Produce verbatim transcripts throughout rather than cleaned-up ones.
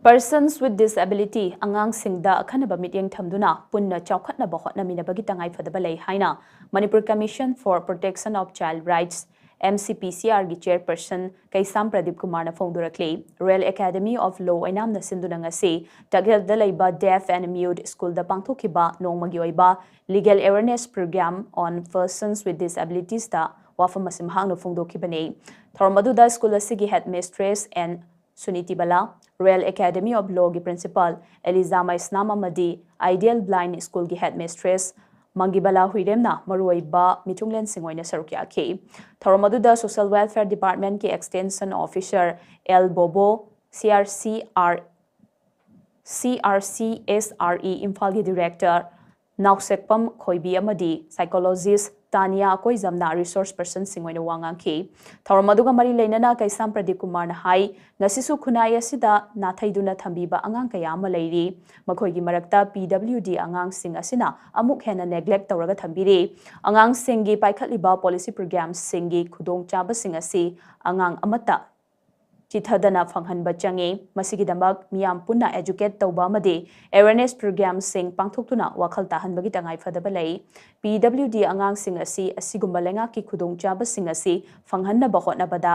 Persons with disability, ꯑꯉꯥꯡꯁꯤꯡꯗ ꯑꯈꯟꯅꯕ ꯃꯤꯠꯌꯦꯡ ꯊꯝꯗꯨꯅ ꯄꯨꯟꯅ ꯆꯥꯎꯈꯠꯅꯕ ꯍꯣꯠꯅꯃꯤꯟꯅꯕꯒꯤ ꯇꯉꯥꯏꯐꯗꯕ ꯂꯩ ꯍꯥꯏꯅ Manipur Commission for Protection of Child Rights, M C P C R ꯒꯤ chairperson ꯀꯩꯁꯥꯝ ꯄ꯭ꯔꯗꯤꯞ ꯀꯨꯃꯥꯔꯅ ꯐꯣꯡꯗꯣꯔꯛꯂꯤ꯫ Royal Academy of Law ꯑꯣꯏꯅꯥꯝꯅ ꯁꯤꯟꯗꯨꯅ ꯉꯁꯤ ꯇꯈꯦꯜꯗ ꯂꯩꯕ Deaf and Mute Schoolꯗ ꯄꯥꯡꯊꯣꯛꯈꯤꯕ ꯅꯣꯡꯃꯒꯤ ꯑꯣꯏꯕ Legal Awareness Program on Persons with Disabilitiesꯇ ꯋꯥꯐꯝ ꯑꯁꯤ ꯃꯍꯥꯛꯅ ꯐꯣꯡꯗꯣꯛꯈꯤꯕꯅꯤ꯫ ꯊꯧꯔꯝ ꯑꯗꯨꯗ school ꯑꯁꯤꯒꯤ headmistress N Suniti Bala, Royal Academy of Lawꯒꯤ principal ꯑꯦꯂꯤꯖꯥ ꯃꯩꯁꯅꯥꯝ ꯑꯃꯗꯤ Ideal Blind Schoolꯒꯤ headmistress ꯃꯪꯒꯤꯕꯂꯥ ꯍꯨꯏꯔꯦꯝꯅ ꯃꯔꯨꯑꯣꯏꯕ ꯃꯤꯊꯨꯡꯂꯦꯟꯁꯤꯡ ꯑꯣꯏꯅ ꯁꯔꯨꯛ ꯌꯥꯈꯤ꯫ ꯊꯧꯔꯝ ꯑꯗꯨꯗ Social Welfare Departmentꯀꯤ extension officer L ꯕꯣꯕꯣ, C R C R, C R C S R E ꯏꯝꯐꯥꯜꯒꯤ director ꯅꯥꯎꯁꯦꯛꯄꯝ ꯈꯣꯏꯕꯤ ꯑꯃꯗꯤ psychologist ꯇꯥꯅꯤꯌꯥ ꯑꯀꯣꯏꯖꯝꯅ resource personꯁꯤꯡ ꯑꯣꯏꯅ ꯋꯥ ꯉꯥꯡꯈꯤ꯫ ꯊꯧꯔꯝ ꯑꯗꯨꯒ ꯃꯔꯤ ꯂꯩꯅꯅ ꯀꯩꯁꯥꯝ ꯄ꯭ꯔꯗꯤꯞ ꯀꯨꯃꯥꯔꯅ ꯍꯥꯏ, ꯉꯁꯤꯁꯨ ꯈꯨꯟꯅꯥꯏ ꯑꯁꯤꯗ ꯅꯥꯊꯩꯗꯨꯅ ꯊꯝꯕꯤꯕ ꯑꯉꯥꯡ ꯀꯌꯥ ꯑꯃ ꯂꯩꯔꯤ꯫ ꯃꯈꯣꯏꯒꯤ ꯃꯔꯛꯇ P W D ꯑꯉꯥꯡꯁꯤꯡ ꯑꯁꯤꯅ ꯑꯃꯨꯛ ꯍꯦꯟꯅ neglect ꯇꯧꯔꯒ ꯊꯝꯕꯤꯔꯤ꯫ ꯑꯉꯥꯡꯁꯤꯡꯒꯤ ꯄꯥꯏꯈꯠꯂꯤꯕ policy programꯁꯤꯡꯒꯤ ꯈꯨꯗꯣꯡꯆꯥꯕꯁꯤꯡ ꯑꯁꯤ ꯑꯉꯥꯡ ꯑꯃꯠꯇ ꯆꯤꯊꯗꯅ ꯐꯪꯍꯟꯕ ꯆꯪꯉꯤ꯫ ꯃꯁꯤꯒꯤꯗꯃꯛ ꯃꯤꯌꯥꯝ ꯄꯨꯟꯅ educate ꯇꯧꯕ ꯑꯃꯗꯤ awareness programꯁꯤꯡ ꯄꯥꯡꯊꯣꯛꯇꯨꯅ ꯋꯥꯈꯜ ꯇꯥꯍꯟꯕꯒꯤ ꯇꯉꯥꯏꯐꯗꯕ ꯂꯩ꯫ P W D ꯑꯉꯥꯡꯁꯤꯡ ꯑꯁꯤ ꯑꯁꯤꯒꯨꯝꯕ ꯂꯩꯉꯥꯛꯀꯤ ꯈꯨꯗꯣꯡꯆꯥꯕꯁꯤꯡ ꯑꯁꯤ ꯐꯪꯍꯟꯅꯕ ꯍꯣꯠꯅꯕꯗ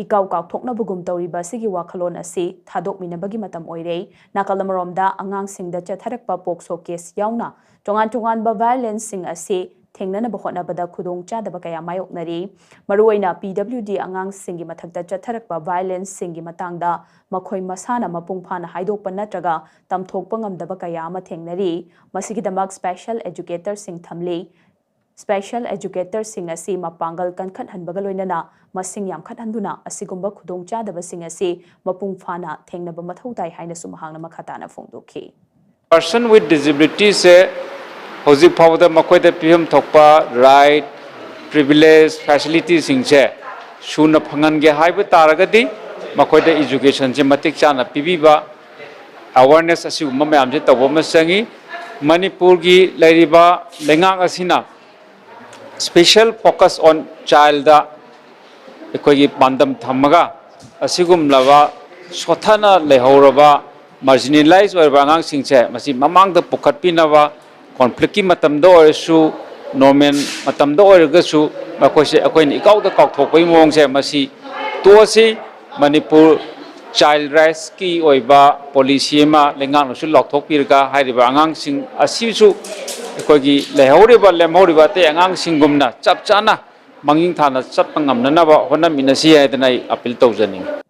ꯏꯀꯥꯎ ꯀꯥꯎꯊꯣꯛꯅꯕꯒꯨꯝ ꯇꯧꯔꯤꯕ ꯑꯁꯤꯒꯤ ꯋꯥꯈꯜꯂꯣꯟ ꯑꯁꯤ ꯊꯥꯗꯣꯛꯃꯤꯟꯅꯕꯒꯤ ꯃꯇꯝ ꯑꯣꯏꯔꯦ꯫ ꯅꯥꯀꯜ ꯑꯃꯔꯣꯝꯗ, ꯑꯉꯥꯡꯁꯤꯡꯗ ꯆꯠꯊꯔꯛꯄ POCSO case ꯌꯥꯎꯅ ꯇꯣꯉꯥꯟ ꯇꯣꯉꯥꯟꯕ violenceꯁꯤꯡ ꯑꯁꯤ ꯊꯦꯡꯅꯅꯕ ꯍꯣꯠꯅꯕꯗ ꯈꯨꯗꯣꯡ ꯆꯥꯗꯕ ꯀꯌꯥ ꯃꯥꯌꯣꯛꯅꯔꯤ꯫ ꯃꯔꯨꯑꯣꯏꯅ P W D ꯑꯉꯥꯡꯁꯤꯡꯒꯤ ꯃꯊꯛꯇ ꯆꯠꯊꯔꯛꯄ violenceꯁꯤꯡꯒꯤ ꯃꯇꯥꯡꯗ ꯃꯈꯣꯏ ꯃꯁꯥꯅ ꯃꯄꯨꯡ ꯐꯥꯅ ꯍꯥꯏꯗꯣꯛꯄ ꯅꯠꯇ꯭ꯔꯒ ꯇꯝꯊꯣꯛꯄ ꯉꯝꯗꯕ ꯀꯌꯥ ꯑꯃ ꯊꯦꯡꯅꯔꯤ꯫ ꯃꯁꯤꯒꯤꯗꯃꯛ special educatorꯁꯤꯡ ꯊꯝꯂꯤ꯫ Special educatorꯁꯤꯡ ꯑꯁꯤ ꯃꯄꯥꯡꯒꯜ ꯀꯟꯈꯠꯍꯟꯕꯒ ꯂꯣꯏꯅꯅ ꯃꯁꯤꯡ ꯌꯥꯝꯈꯠꯍꯟꯗꯨꯅ ꯑꯁꯤꯒꯨꯝꯕ ꯈꯨꯗꯣꯡꯆꯥꯗꯕꯁꯤꯡ ꯑꯁꯤ ꯃꯄꯨꯡ ꯐꯥꯅ ꯊꯦꯡꯅꯕ ꯃꯊꯧ ꯇꯥꯏ ꯍꯥꯏꯅꯁꯨ ꯃꯍꯥꯛꯅ ꯃꯈꯥ ꯇꯥꯅ ꯐꯣꯡꯗꯣꯛꯈꯤ꯫ Person with disabilityꯁꯦ ꯍꯧꯖꯤꯛ ꯐꯥꯎꯕꯗ ꯃꯈꯣꯏꯗ ꯄꯤꯐꯝ ꯊꯣꯛꯄ right, privilege, facilitiesꯁꯤꯡꯁꯦ ꯁꯨꯅ ꯐꯪꯍꯟꯒꯦ ꯍꯥꯏꯕ ꯇꯥꯔꯒꯗꯤ ꯃꯈꯣꯏꯗ educationꯁꯦ ꯃꯇꯤꯛ ꯆꯥꯅ ꯄꯤꯕꯤꯕ, awareness ꯑꯁꯤꯒꯨꯝꯕ ꯃꯌꯥꯝꯁꯦ ꯇꯧꯕ ꯑꯃ ꯆꯪꯉꯤ꯫ ꯃꯅꯤꯄꯨꯔꯒꯤ ꯂꯩꯔꯤꯕ ꯂꯩꯉꯥꯛ ꯑꯁꯤꯅ special focus on childꯗ ꯑꯩꯈꯣꯏꯒꯤ ꯄꯥꯟꯗꯝ ꯊꯝꯃꯒ ꯑꯁꯤꯒꯨꯝꯂꯕ ꯁꯣꯠꯊꯅ ꯂꯩꯍꯧꯔꯕ, marginalize ꯑꯣꯏꯔꯕ ꯑꯉꯥꯡꯁꯤꯡꯁꯦ ꯃꯁꯤ ꯃꯃꯥꯡꯗ ꯄꯨꯈꯠꯄꯤꯅꯕ, conflict ꯀꯤ ꯃꯇꯝꯗ ꯑꯣꯏꯔꯁꯨ, normal ꯃꯇꯝꯗ ꯑꯣꯏꯔꯒꯁꯨ ꯃꯈꯣꯏꯁꯦ ꯑꯩꯈꯣꯏꯅ ꯏꯀꯥꯎꯗ ꯀꯥꯎꯊꯣꯛꯄꯒꯤ ꯃꯑꯣꯡꯁꯦ ꯃꯁꯤ ꯇꯣꯛꯑꯁꯤ꯫ ꯃꯅꯤꯄꯨꯔ child rights ꯀꯤ ꯑꯣꯏꯕ policy ꯑꯃ ꯂꯩꯉꯥꯛꯅꯁꯨ ꯂꯥꯎꯊꯣꯛꯄꯤꯔꯒ ꯍꯥꯏꯔꯤꯕ ꯑꯉꯥꯡꯁꯤꯡ ꯑꯁꯤꯁꯨ ꯑꯩꯈꯣꯏꯒꯤ ꯂꯩꯍꯧꯔꯤꯕ, ꯂꯦꯝꯍꯧꯔꯤꯕ ꯑꯇꯩ ꯑꯉꯥꯡꯁꯤꯡꯒꯨꯝꯅ ꯆꯞ ꯆꯥꯅ ꯃꯥꯡꯖꯤꯜ ꯊꯥꯅ ꯆꯠꯄ ꯉꯝꯅꯅꯕ ꯍꯣꯠꯅꯃꯤꯟꯅꯁꯤ ꯍꯥꯏꯗꯅ ꯑꯩ appeal ꯇꯧꯖꯅꯤꯡꯏ꯫